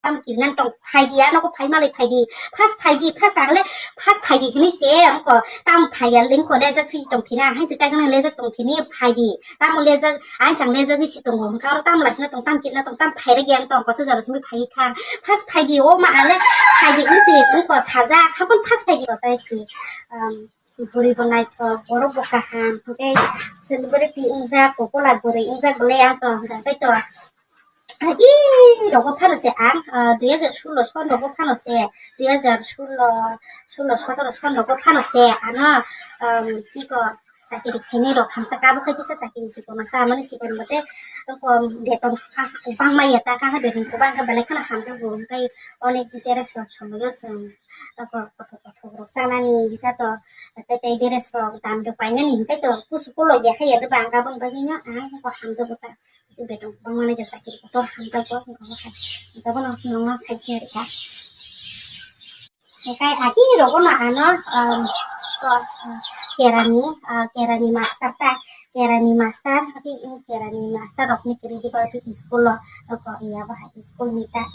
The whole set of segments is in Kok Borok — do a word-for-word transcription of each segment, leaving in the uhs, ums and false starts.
tam kirnan tong phaidi, ano ko phai malai phaidi, first phaidi, first tagle first phaidi hini se, amko tam phaiya lingko lejak si tong thina, hai se kaisa lejak tong thini phaidi, tamo lejak, ai sang lejak si tong, karo tam lasina tong, tam kirna tong, tam phaira gyan tong, koso jaro simi phai kha, first phaidi, o ma ale phaidi hini se, amko saja, khapon first phaidi ko tai si, um, bwrwi bo naithok, borok bo kaham, tei celebrity wngjak, popular bwrwi wngjak bwle ang tong, tei to. Agi rogo phano se ang, ah, dui hajar sullo son rogo phano se, dui hajar sullo, sullo sotoro son rogo phano se, ano, um, tiko chakiri khainai rok hamsa kabo khai kisa chakiri sikon kha, mani sikon bote, toko beton kasa kubang maya ta, kha beton kubang kha belai kheno hamjakgo, tei onek interest rok somoyo chwng, toko kothok kothok rok chanani, hingkha to, tei tei dress rok dam rok painani, hingkha to kusu kulo ya khe ya bang kabon bagwi no ang ko hamjakgo ta. Beton kubangma nai jak chakiri kotor hamjakgo, wngkha bo hai. Wngkha bono nongno sai khe rwkha. Hingkhe agi rogo no ano, um, ko, um, kerani, uh, kerani master ta, kerani master, ati, um, kerani master rokni kwrwi di ba ati school o, ko iya bo hai school ni ta.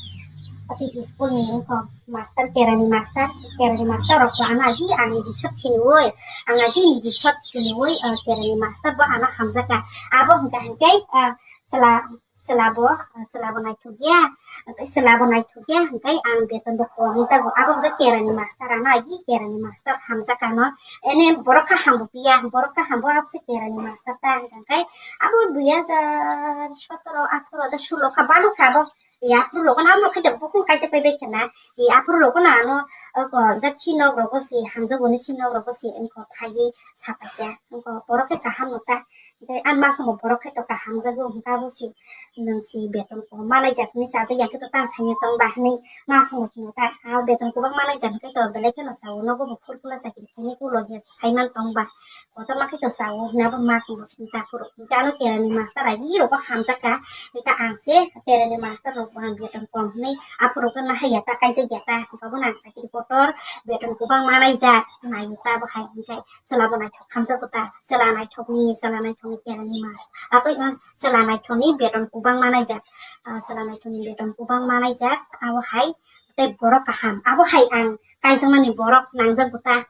Ati school ni wngkha master, kerani master, kerani master rok to ano agi ang niji sot siniwi, ang agi niji sot siniwi, uh, kerani master bo ano hamjaka. Abo hingkha hingkhe, uh, chwla, chwla bo, chwla bo naithok ya, chwla bo naithok ya, hingkhe ang beton bo kom wngjago. Abo hingkhe kerani master ano agi kerani master hamjak ano. Ene borok kha hambo piya, borok kha hambo abse kerani master ta hingkhe abo dui hajar sotoro, atharo, da sulo kha balo kha abo. Ya, aphuru rogo na amo khe da bukhung kaisa paibai khana. Ya, aphuru rogo na ano, oko, ja chinok rogo si hamjago ni chinok rogo si wngkha phaiwi sapaikha. Wngkha borok khe kaham no ta. Tei ang ma somo borok khe to kaham jago hwnkha bo si nwng si beton ko malai jak ni chajak ya khe to tang thani tong ba hwnwi ma somo khe ta. A beton kubang malai jak khe to belai kheno sao nogo bo phul phula chakri khainai ulo ya saiman tong ba. Kotorma khe to sao hwnwi abo ma somo sinta phuru. Hwnkhe ano kerani master agi rogo hamjak kha. Hwnkhe ang se kerani master rok bo ang beton kom hwnwi aphuru khe nahai ya ta kaijak ya ta. Hwnkhe bo nang chakri kotor beton kubang malai jak nai ta bo hai hwnkhe. Chwla bo naithok hamjakgo ta, chwla naithokni, chwla naithokni kerani mas. Aboni, ah, chwla naithokni beton kubang manai jak. Ah, chwla naithokni beton kubang manai jak. Abo hai tei borok kaham. Abo hai ang kaijaknani borok nangjakgo ta.